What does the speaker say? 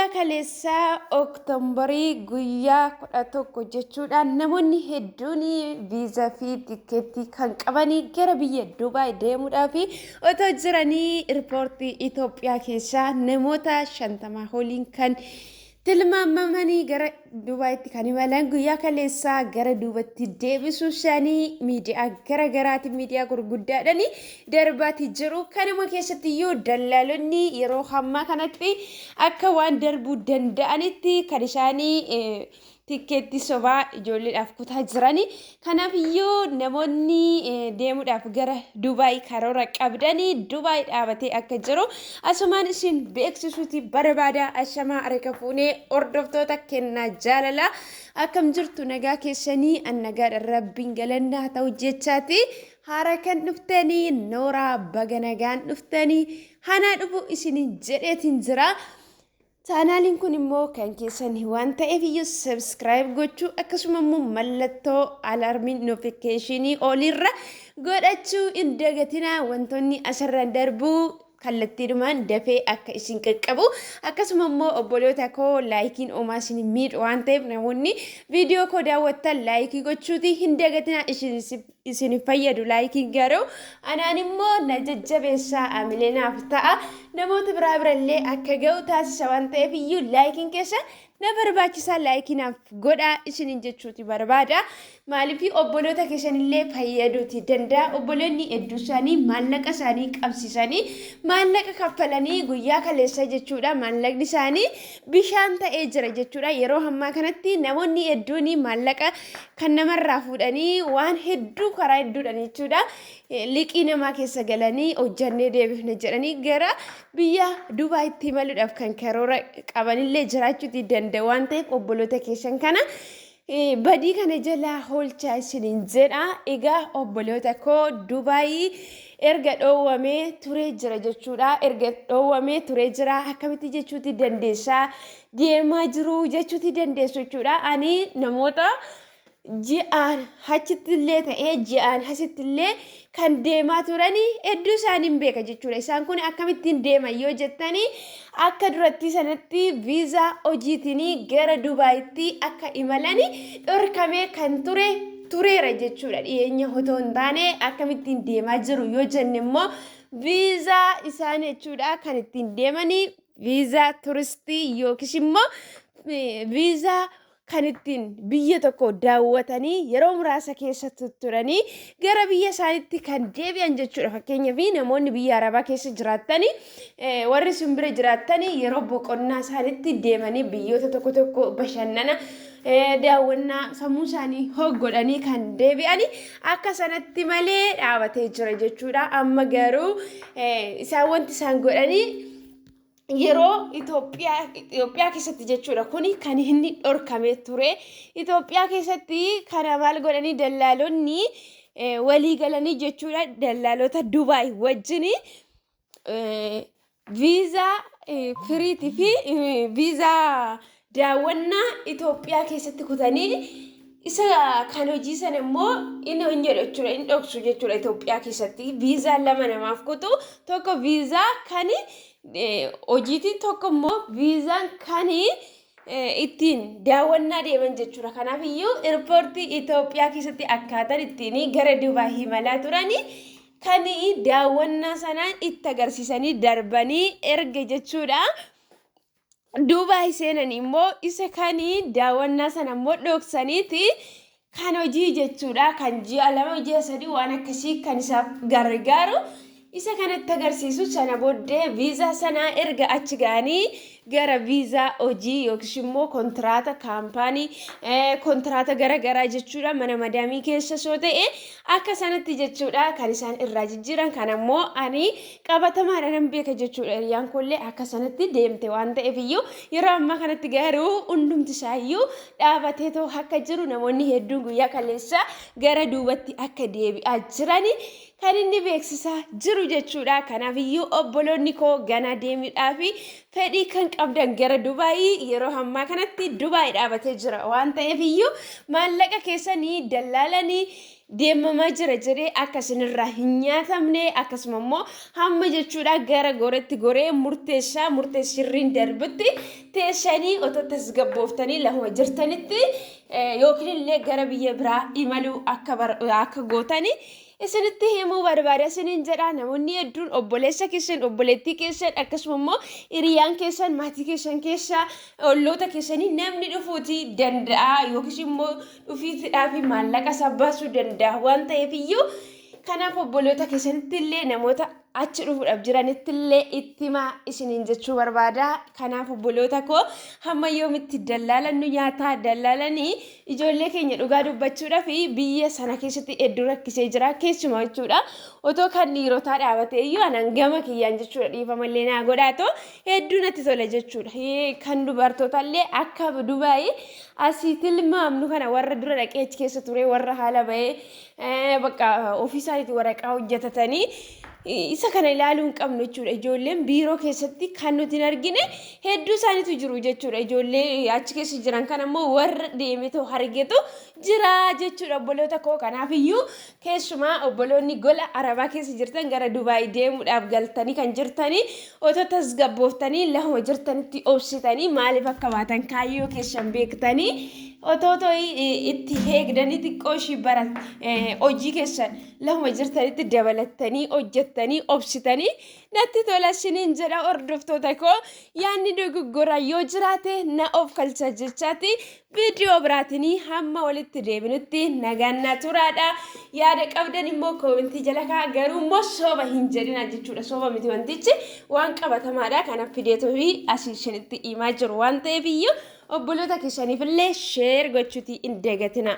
Guyyaa kaleessaa Ooktoombarii guyyaa 11 jechuudhaan namoonni hedduun viizaa fi tikkeettii kan qabanii gara biyya Dubaay deemuudhaaf otoo jiranii eerpoortii Itoophiyaa keessaa namoota 50 oliin kan tilmaamamanii gara Dubaayitti kan imalan guyyaa kaleessaa gara duubatti deebisuu isaanii miidiyaa gara garaatiin miidiyaa gurguddaadhaan darbaati jiru. Kanuma keessatti iyyuu dallaalonni yeroo ammaa kanatti akka waan darbuu danda'anitti kan isaanii tikkeetti sobaa ijoolleedhaaf kutaa jirani. Kanaaf iyyuu namoonni deemuudhaaf gara Dubaay karoora qabdanii Dubaay dhaabatee akka jiru asumaan isin beeksisuuti barbaada. Ashamaa harka fuunee, hordoftoota kennaa jaalalaa, akkam jirtu? Nagaa keessanii? An nagaadha, rabbiin galannaa ta'u jechaati. Haara kan dhuftanii nooraa, baga nagaan dhuftanii, hanaa dhufu isinin jedheetiin jira. Chaanaaliin kun immoo kan keessan waan ta'eef iyyuu subscribe gochuu, akkasuma immoo mallattoo alarmii notificationii olirra godhachuu hin dagatinaa. Wantoonni asirraan darbuu kallattiidhumaan dafee akka isin qaqqabu, akkasuma immoo obboloota koo, likeiin oomaa isin miidhu waan ta'eef namoonni viidiyoo koo daawwattan likeii gochuuti hin dagatinaa. Isin fayyadu likeiin, garuu anaan immoo na jajjabeessaa, amilee naaf ta'a, namoota biraa birallee akka ga'u taasisa waan ta'eef iyyuu likeiin keessa na barbaachisaa, likeii naaf godhaa isiniin jechuuti barbaada. Maaliif, obboloota keessanillee fayyaduuti danda'a. Obboloonni hedduu isaanii maallaqa isaanii qabsiisanii, maallaqa kaffalanii guyyaa kaleessa jechuudha. Maallaqni isaanii bishaan ta'ee jira jechuudha. Yeroo ammaa kanatti namoonni hedduun maallaqa kan namarraa fuudhanii waan hedduu karaa hedduudhaan jechuudha. Liqii namaa keessa galanii hojjannee deebifne jedhanii gara biyya Dubaayitti imaluudhaaf kan karoora qabanillee jiraachuuti danda'u waan ta'eef obboloota keessan kana badii kana jalaa oolchaa isiniin jedha. Egaa obboloota koo, Dubaayii erga dhoowwamee turee jira jechuudha. Erga dhoowwamee turee jira, akkamitti jechuuti dandeessaa, deemaa jiru jechuuti dandeessu jechuudha. Ani namoota ji'aan achitti illee ta'ee ji'aan asitti illee kan deemaa turanii hedduu isaaniin beeka jechuudha. Isaan kun akkamittiin deeman yoo jettanii, akka duratti sanatti viizaa hojiitiin gara Dubaayitti akka imalanii dhorkamee kan ture tureera jechuudha. Dhiyeenya otoo hin taane akkamittiin deemaa jiru yoo jenne immoo, viizaa isaan jechuudha kan ittiin deemanii viizaa turistii yookiis immoo viizaa kan ittiin biyya tokko daawwatanii yeroo muraasa keessa turanii gara biyya isaaniitti kan deebi'an jechuudha. Fakkeenyaaf, namoonni biyya Arabaa keessa jiraatanii, warri sun bira jiraatanii yeroo boqonnaa isaaniitti deemanii biyyoota tokko tokko bashannana, daawwannaa sammuu isaanii hoggodhanii kan deebi'anii akka sanatti malee dhaabatee jira jechuudha. Amma garuu isaan wanti isaan godhanii yeroo Itoophiyaa keessatti jechuudha, kuni kan inni dhorkamee ture. Itoophiyaa keessatti kana maal godhanii, dallaalonni walii galanii jechuudha, dallaalota Dubaay wajjin viizaa firiitii fi viizaa daawwannaa Itoophiyaa keessatti kutanii, isa kan hojii sana immoo inni hin jedhu jechuudha, hin dhoksu jechuudha. Itoophiyaa keessatti viizaa lama namaaf kutu, tokko viizaa kan hojiitiin, tokko immoo viizaan kan ittiin daawwannaa deeman jechuudha. Kanaaf iyyuu eerpoortii Itoophiyaa keessatti akkaataan ittiin gara Dubaay imalaa turanii kan daawwannaa sanaan itti agarsiisanii darbanii erga jechuudha. Dubaay seenan immoo isa kan daawwannaa sana immoo dhoksaniiti kan hojii jechuudha, kan ji'a 2, ji'a 3 waan akkasii kan isaaf gargaaru isa kanatti agarsiisu. Sana booddee viizaa sana erga achi ga'anii gara viizaa hojii yookiis immoo kontiraata kaampaanii, kontiraata garaagaraa jechuudha, mana madaamii keessa soo ta'e akka sanatti jechuudha kan isaan irraa jijjiiran. Kan ammoo ani qabatamaadha nan beeka jechuudha. Hiriyaan koollee akka sanatti deemte waan ta'eef iyyuu, yeroo ammaa kanatti garuu hundumti isaayyuu dhaabatee too akka jiru, namoonni hedduun guyyaa kaleessa gara duubatti akka deebi'aa jirani kan inni beeksisaa jiru jechuudha. Kanaaf iyyuu obboloonni koo gana deemuudhaaf Fedhii kan qabdan gara Dubaayii yeroo ammaa kanatti Dubaay dhaabatee jira waan ta'eef iyyuu maallaqa keessanii dallaalanii deemamaa jira jedhee akka isinirraa hin nyaatamne, akkasuma immoo hamma jechuudha gara goretti goree murteessaa murtee sirriin darbutti teessanii otoo tasgabbooftanii lafuma jirtanitti yookiin illee gara biyya biraa imaluu akka gootanii isinitti himuu barbaada isiniin jedha. Namoonni hedduun obboleessa keessan, obboleettii keessan, akkasuma immoo hiriyaan keessan, maatii keessan keessa, olloota keessanii namni dhufuutii danda'a yookiis immoo dhufiitidhaa fi maallaqa isaa baasuu danda'a waan ta'eef iyyuu, kanaaf obboloota keessanitti illee, namoota achi dhufuudhaaf jiranitti illee itti himaa isiniin jechuu barbaada. Kanaaf obboloota koo, hamma yoomitti dallaalan nu nyaataa? Dallaalanii ijoollee keenya dhugaa dubbachuudhaaf biyya sana keessatti hedduu rakkisee jira keessumaa jechuudha. Otoo kan dhiirotaa dhaabatee iyyuu anan gama kiyyaan jechuudha, dhiifamallee naa godhaatoo, hedduu natti tola jechuudha. Kan dubartootaallee akka Dubaayii asii tilmaamnu kana warra dura dhaqee achi keessa ture, warra haala bahee bakka ofii isaaniitti waraqaa hojjetatanii isa kana ilaaluu hin qabnu jechuudha. Ijoolleen biiroo keessatti kan nuti hin argine hedduu isaaniitu jiru jechuudha. Ijoollee achi keessa jiran kan ammoo warra deemetu argetu jira jechuudha, obboloota koo. Kanaaf iyyuu keessumaa obboloonni gola Arabaa keessa jirtan, gara Dubaay deemuudhaaf galtanii kan jirtanii, otoo tasgabbooftanii lafuma jirtanitti obsitanii, maaliif akka baatan kaayyoo keessan beektanii, otoo itti eegdanii xiqqoo ishii bara hojii keessan lafuma jirtanitti dabalattanii hojjettanii obsitanii natti tola isiniin jedha. Hordoftoota koo, yaadni dogoggoraa yoo jiraate na of kalcha jechaati, viidiyoo biraatiin hamma walitti deebinutti nagaan na turaadha. Yaada qabdan immoo koomentii jala kaa, garuu immoo soba hin jedhina jechuudha. Soba miti, wantichi waan qabatamaadha. Kanaaf fideetuu fi asii isinitti himaa jiru waan ta'eef iyyuu obboloota keessaniif illee share gochuutii hin dagatina.